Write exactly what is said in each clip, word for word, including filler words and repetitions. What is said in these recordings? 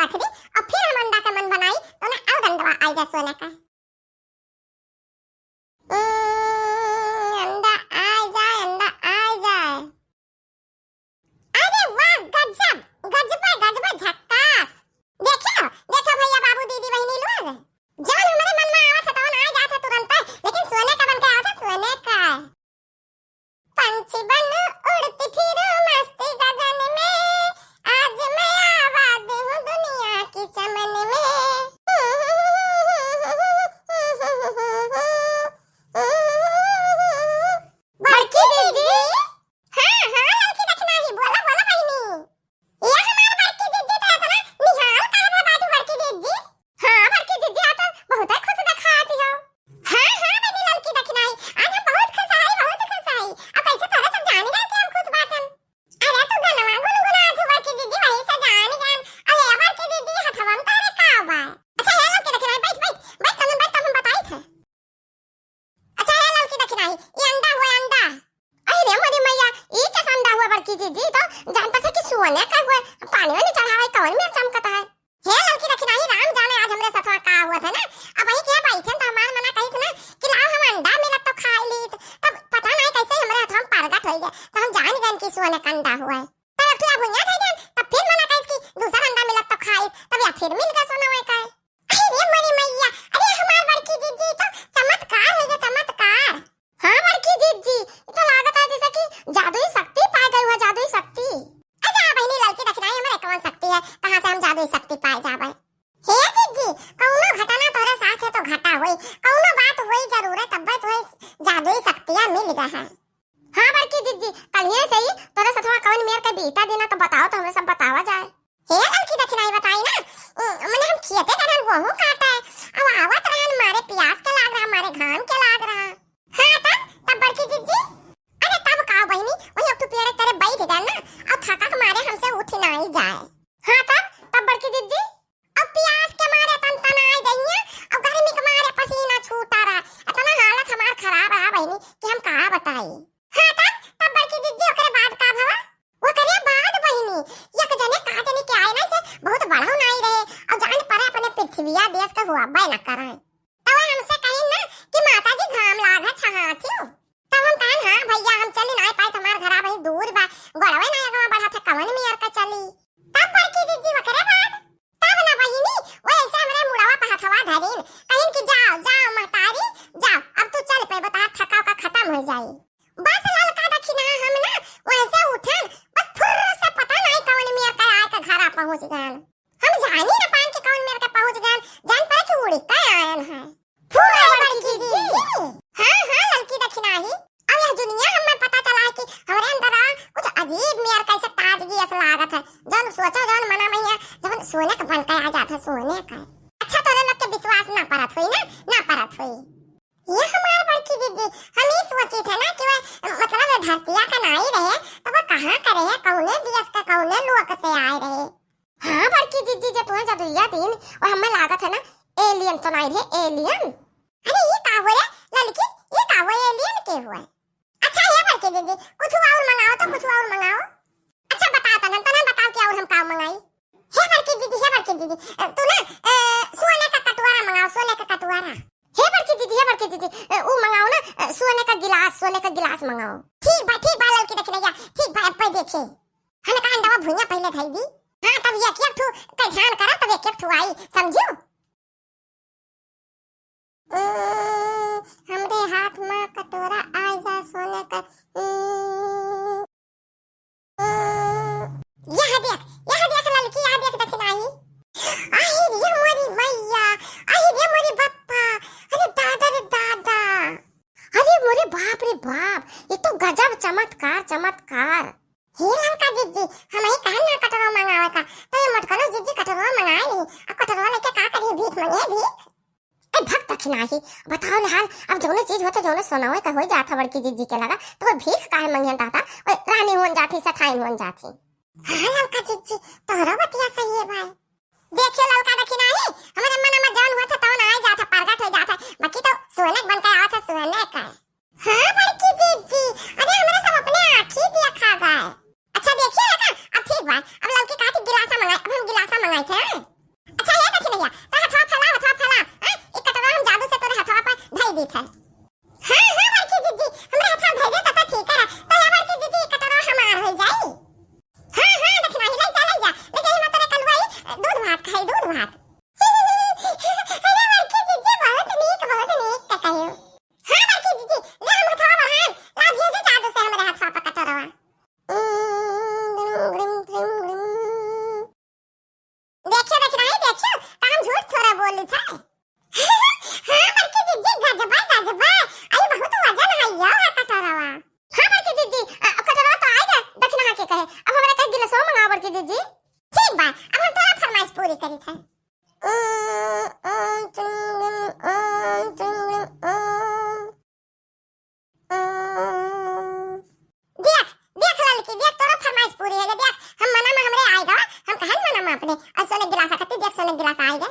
पथरी, और फिर हम अंडा के मन बनाई, तो ना और अंडवा आई जाए सोने का। उम्म, अंडा आय जाए, अंडा आय जाए। अरे वाह, गजब, गजबे, गजबे, झक्कास। देखो, देखो भैया, बाबू, दीदी, बहिनी लोग, जवन हमरे मन में आवत है, तवन आय जात है तुरंत, लेकिन सोने का बन के आवत है, सोने का। पंछी बन उड़ती फिरूं मस्ती गगन में, आज मैं आबाद हूँ दुनिया की चमन में। बड़की दीदी। हाँ, हाँ, ललकी दखिनाही, बोला, बोला बहिनी। ए हमार बड़की जिज्जी, तो एतना निहाल काहे बा बाटू बड़की जिज्जी? हाँ, बड़की जिज्जी, आ तो बहुते खुश देखात हो। हाँ, हाँ, बहिनी ललकी दखिनाही, आज हम बहुत खुश हई, बहुत खुश हई। अब कैसे तोहरे सब जान गए कि हम खुश बाटन? अरे तू गनवा गुनगुनात हो बड़की जिज्जी, वही से जान गए। अरे बड़की जिज्जी, हथवा में तोहरे का बा? अच्छा, हे ललकी दखिनाही, बैठ, बैठ, बैठ, तनी बैठ, तब हम बताई थे। अच्छा, हे ललकी दखिनाही, ई अंडा हुआ, अंडा। अरे रे मोरी मैया, ई कैसा अंडा हुआ बड़की जिज्जी? तो जान पड़ता कि सोने का हुआ, पानी वानी चढ़ावे, कवन मेर चमकत है। हे ललकी दखिनाही, राम जाने आज हमरे सथवा का हुआ था ना। अब वही के बैठे तो हमार मना कहिस ना कि लाओ हम अंडा मिलत तो खाई लीत। तब पता नहीं कैसे हमरे हथवा में प्रगट हो गया, तो हम जान गए कि सोने का अंडा हुआ है। तब अब थोड़ा भुइयां थे गए, तब फिर मना कहिस कि दूसरा अंडा मिलत तो खाई, तब या फिर मिल गया सोना हुआ का। अरे रे मोरी मैया, अरे हमार बड़की जिज्जी, तो चमत्कार हो गया, चमत्कार। हाँ बड़की जिज्जी, ई तो लागत है जैसे कि जादुई शक्ति पाए गई हुआ, जादुई शक्ति। अच्छा बहिनी ललकी दखिनाही, हमरे कौन शक्ति है, कहाँ से हम जादुई शक्ति पाए जाबे? हे जिज्जी, कौनो घटना तोहरे साथ है तो घटा होई, कौनो बात होई जरूर है, तब्बे तोहे जादुई शक्तियाँ मिल गए हैं। हाँ बड़की जिज्जी, कलिए से ही तोरे सथवा कौन मेर के बीता दिन तो बताओ, तो हमरे सब बतावा जाए। हे ललकी दखिनाही बताई ना, उ, मने हम खेते गए रहन, गोहूँ काटे, अब आवत रहन, मारे प्यास के लाग रहा, मारे घाम के लाग रहा। हाँ तब, तब बड़की जिज्जी? अरे तब का बहिनी, वही एक ठो पेड़ तरे बैठ गए ना, और थका के मारे हमसे उठ नाई जाए। हाँ तब, तब बड़की जिज्जी? अब प्यास के मारे तनतनाई गइया, अब गर्मी के मारे पसीना छूटा रहा। इतना हालत हमार खराब रहा बहिनी कि हम का बताई। हाँ तब, तब बड़की जिज्जी ओकरे बाद का भवा? ओकरे बाद बहिनी, एक जने का जने के आए ना से बहुत बड़ा नाई रहे, और जान परे अपने पृथ्विया देश के हुआ बे न करे। तब हमसे कही ना कि माता जी घाम लाग है छहाथियो। तब हम कहन, हाँ भैया, हम चली नाई पाई, हमार घरा वही दूर बा, गोड़वे ना अगवा बढ़त है, कवन मेर का चली। तब बड़की जिज्जी ओकरे बाद, तब ना बहिनी, वो ऐसे हमरे मुड़वा पे हथवा धरिन, कहिन कि जाओ, जाओ महतारी, जाओ, अब तू चल पे, बता थकाव का खत्म हो जाई। बस ललका दखिनाही हम ना वैसे उठन, बस फुर्र से पता नहीं कवन मेर का आए के घरा पहुँच गन। हम जानी न पान कि कवन मेर के पहुँच गन, जान पाए कि उड़ी के आयन है। फुर्र बड़की जिज्जी। हाँ, हाँ, ललकी दखिनाही। अब यह दुनिया हमें पता चला है कि हमरे अंदर आ कुछ अजीब मेर कैसे ताजगी अस लागत है। जौन सोचो, जौन मना में है, जौन सोने का बन के आ जात है, सोने का। अच्छा, तोरे लोग के विश्वास ना परत होई ना, ना परत होई। ये हमार बड़की जिज्जी, हम ई सोची थे ना कि वह, मतलब, ये धरतिया का नाई रहे, तो वह कहाँ का रहे, कौने देश का, कौने लोक से आए रहे। हाँ बड़की जिज्जी, जे तुम्हें जदुइया दिन, वह हमें लागत है ना, alien तो नाई रहे, alien। अरे ये का हुआ रे ललकी, ये का हुआ, alien के हुआ? अच्छा ये बड़की जिज्जी, कुछ और मंगाओ तो, कुछ और मंगाओ। अच्छा बताओ तनन, तनन बताओ कि और हम का मंगाई? हे बड़की जिज्जी, हे बड़की जिज्जी, अ, तू ना, अ, सोने का कटोरा मंगाओ, सोने का कटोरा। हे बड़की जिज्जी, हे बड़की जिज्जी, अ, ऊ मंगाओ ना, अ, सोने का गिलास, सोने का गिलास मंगाओ। ठीक बा, ठीक बा ललकी दखिनैया, ठीक बा, अब पे देखे। हम का अंडवा भुइया पहले धई दी। हाँ, तब एक एक ठू के ध्यान करा, तब एक एक ठू आई, समझियो? उम्म, हमरे हाथ मा कटोरा आय जा सोने का। उम्म, उम्म, यह देख, यह देख ललकी, यह देख दखिनाही। आही रे मोरी मैया, आही रे मोरी बप्पा, अरे दादा रे दादा। अरे मोरे बाप रे बाप, ये तो गजब चमत्कार, चमत्कार। हे ललका जिज्जी, हमही कहन ना कटोरा मंगावे का, तो ये मोटकनो जिज्जी कटोरा मंगाए नहीं। अब कटोरा लेके का करी, भीख मांगे भीख। ए भक्त दखिनाही, बताओ ले हाल, अब जौने चीज होते, जौने सोनावे का होई जात है बड़की जिज्जी के लगा, तो वो भीख काहे मंगियन दादा, वो रानी होन जाती, सठाइन होन जाती। हाँ ललका जिज्जी, तोहरो बतिया सही है भाई। देखियो ललका दखिनाही, हमरे मन में जौन होत है तौन आए जात है, प्रगट हो जात है, बाकी तो सोने बन के आवत है, सोने का। हाँ बड़की जिज्जी, अरे हमरा सब अपने आँखी देखा गए। अच्छा देखिए ललका, अब ठीक बा, अब ललकी कहती गिलासा मंगाई, अब हम गिलासा मंगाई थे, हाँ? भात। अरे बड़की जिज्जी, बहुत नीक, बहुत नीक का कहियो। हाँ बड़की जिज्जी, ले हम हथवा बढ़ाएम, ला भेजे जादू से हमरे हथवा पर कटोरवा। उम, ग्रिम, ग्रिम, ग्रिम, ग्रिम। देखियो, देखियो, नहीं देखियो, तो हम झूठ थोड़ा बोली था। हाँ बड़की जिज्जी, गजबा, गजबा। अरे बहुत वजन है यो है कटोरवा। हाँ बड़की जिज्जी, अ, कटोरवा तो आइगा, दक्षिणा के कहे। अब हमरा कहे गिलासवा मंगाओ बड़की जिज्जी। ठीक बा, अब हम तोरा फरमाइश पूरी करी था। ओम, ओम, चुंगुम, ओम, चुंगुम, ओम। देख, देख ललकी, देख तोरो फरमाइश पूरी होइगा। देख, हम मना में हमरे आइगा, हम कहन मना में अपने, और सोने गिलास खाती, देख सोने गिलास आइगा।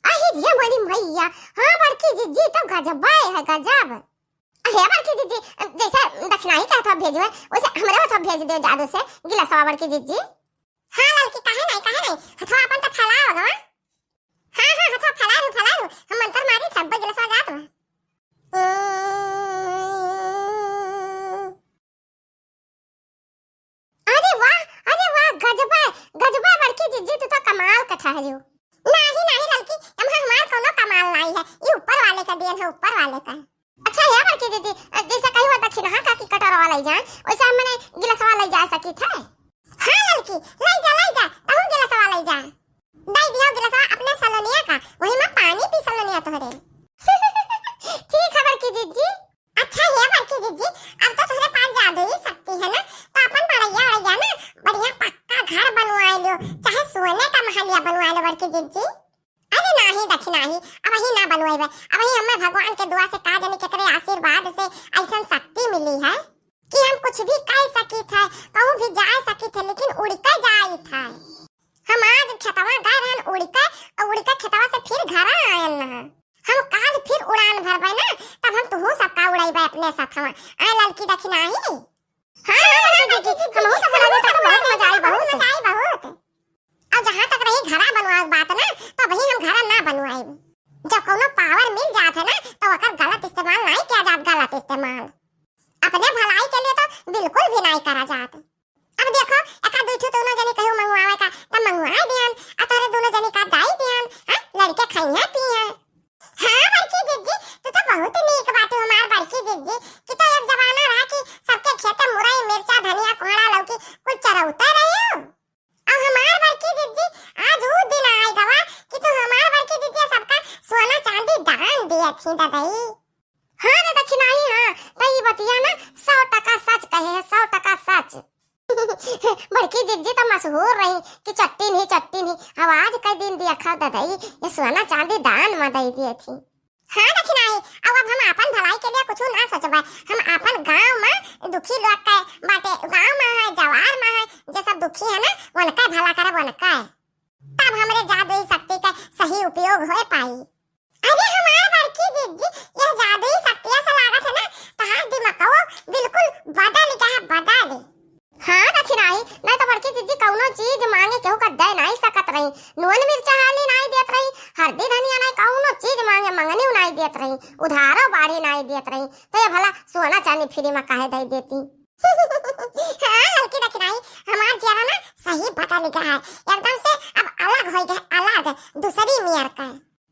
अही रे मोरी मैया, हाँ बड़की जिज्जी तो गजब है, गजब। अरे बड़की जिज्जी, जैसे दक्षिणाई का हथवा भेजो है, वैसे हमरे हथवा भेज दे जादू से गिलासवा बड़की जिज्जी। हाँ ललकी, काहे नहीं, काहे नहीं, हथवा अपन तो फैलावा गवा। हाँ, हाँ, हथवा फैलारू, फैलारू, हम मंत्र मारी, सब गिलासवा जात बा। अरे वाह, अरे वाह, गजबा, गजबा बड़की जिज्जी, तू तो कमाल का ठहरियो। नाही, नाही ललकी, एमा हमार कौनो कमाल नाही है, ई ऊपर वाले का देन है, ऊपर वाले का। अच्छा है बड़की जिज्जी, जैसे कही हुआ दक्षिणा का कि कटोरवा लई जाए, वैसे हम मने गिलासवा लई जा सकी थे। हाँ ललकी, लई जा, लई जा, तहूँ गिलासवा लई जा। दई दियो गिलासवा अपने सलोनिया का, वही में पानी पी सलोनिया तोहरे। ठीक है बड़की जिज्जी। अच्छा हे बड़की जिज्जी, अब तो तोहरे पास जादुई शक्ति है ना, तो अपन मड़ैया वड़ैया ना बढ़िया पक्का घर बनवाए लियो, चाहे सोने का महलिया बनवाए लियो बड़की जिज्जी। अरे नाही दखिनाही, अबही ना बनवाइबे, अबही हमें भगवान के दुआ से का जाने केकरे आशीर्वाद से ऐसन शक्ति मिली है कि हम कुछ भी कह सकित है, कहूँ भी जा सकित है, लेकिन उड़ के जाइत है। हम आज खेतवा गए रहन उड़ के, और उड़ के खेतवा से फिर घरा आयन न। हम काज फिर उड़ान भरबे ना, तब हम तुहू सबका उड़ैबे अपने साथवा। आए ललकी दखिनाही। हाँ, हाँ, हाँ, दखिनाही, हमहू सब उड़ाबे, तब बहुत मजा आई, बहुत। मजा आई, बहुत। और जहाँ तक रही घरा बनवाए बात ना, तो अबही हम घरा ना बनवाइब। जब कौनो पावर मिल जात है ना, तो ओकर गलत इस्तेमाल नहीं किया जात, गलत इस्तेमाल। अपने भलाई के लिए तो बिल्कुल भी नहीं करा जात। अब देखो, एका दुई ठो दोनों जनी कहू मंगवावे का, त मंगवाए दियन, आ तोहरे दोनों जनी का दाई दियन, हाँ, लड़के खइहें पिहें। हाँ, बड़की जिज्जी, तू तो बहुत नीक बाटू हमार बड़की जिज्जी, कि तो एक जमाना रहा कि सबके खेते मुरई, मिर्चा, धनिया, कोहड़ा, लौकी कुल चरौते रही। अब हमार बड़की जिज्जी, आज ऊ दिन आए गवा कि तू हमार बड़की जिज्जी सबका सोना चांदी दान दिए थी ददई। हाँ रे दखिनाही, हाँ, त ई बतिया ना सौ टका सच कहे है, सौ टका सच। बड़की जिज्जी त मशहूर रही कि चट्टिन ही, चट्टिन ही। अब आज कई दिन दिया खाओ ददई, ये सोना चांदी दान में दे दिए थी। हाँ दखिनाही, अब, अब हम आपन भलाई के लिए कुछ ना सोचबे, हम आपन गांव में दुखी लोग के बाटे, गांव में है, जवार में है, जे सब दुखी है ना, उनका भला करब, उनका। तब हमरे जादुई शक्ति का सही उपयोग हो पाई। अरे हमार बड़की जिज्जी, यह जादुई शक्तिया से लागत है ना, तहार दिमागो बिल्कुल बदल गया है, बदल। हाँ दखिनाही, नहीं तो बड़की जिज्जी कौनो चीज मांगे केहू का दे नहीं सकत रही। नून मिर्चा हाली नहीं देत रही, हरदी धनिया नहीं, कौनो चीज मांगे मंगनी नहीं देत रही, उधारो बाढ़ी नहीं देत रही, तो ये भला सोना चांदी फ्री में काहे दे देती? हाँ ललकी दखिनाही, हमार जियरा ना सही बदल गया है, एकदम से अब अलग हो गया, अलग, दूसरी मेर का।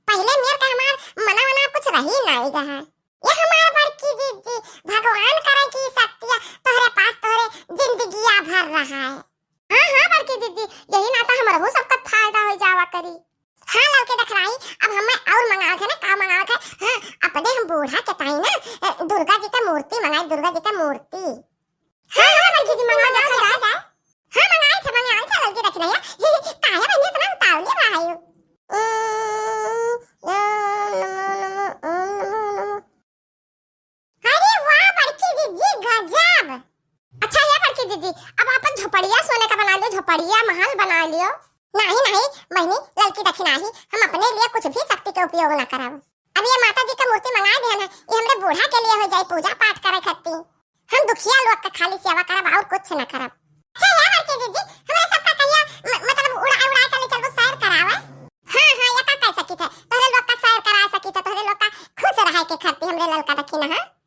पहले मेर का हमार मना मना कुछ रही नहीं गया है। ये हमार बड़की जिज्जी, भगवान करे कि शक्तिया तोहरे पास तोहरे जिंदगिया भर रहा है। हाँ, हाँ, बड़की जिज्जी, यही नाता हमरहू सबका फायदा हो जावा करी। हाँ, ललकी दखिनाही, अब हमें और मंगावत है ना, का मंगावत है? हाँ, अपने हम बूढ़ा के ताई ना, अ, दुर्गा जी का मूर्ति मंगाई, दुर्गा जी का मूर्ति। हाँ, हाँ, बड़की जिज्जी, मंगाई, मंगाई, मंगाई। हाँ, मंगाई थे, मंगाई थे, ललकी दखिनाही। काहे बहिनी इतना उतावली रहा है? ओम नमो नमो, ओम नमो नमो। अरे वाह बड़की जिज्जी, गजब। अच्छा ये बड़की जिज्जी, अब आपन झोपड़िया सोने का बना लियो, झोपड़िया महल बना लियो। नहीं नहीं बहिनी, ललकी दखिनाही, हम अपने लिए कुछ भी शक्ति के उपयोग ना करब। अब ये माता जी का मूर्ति मंगाए देहन है, ये हमरे बूढ़ा के लिए हो जाए, पूजा पाठ करे खातिर। हम दुखिया लोग का खाली सेवा करब और कुछ ना करब। अच्छा ये बड़की जिज्जी, हमरा सबका कहिया म-, मतलब उड़ा उड़ा के ले चलबो सैर करावे। हाँ हाँ, ये का कह सकी थे, तोहरे लोग का सैर करा सकी थे, तोहरे लोग का खुश रहे के खातिर हमरे ललका दखिना, हाँ।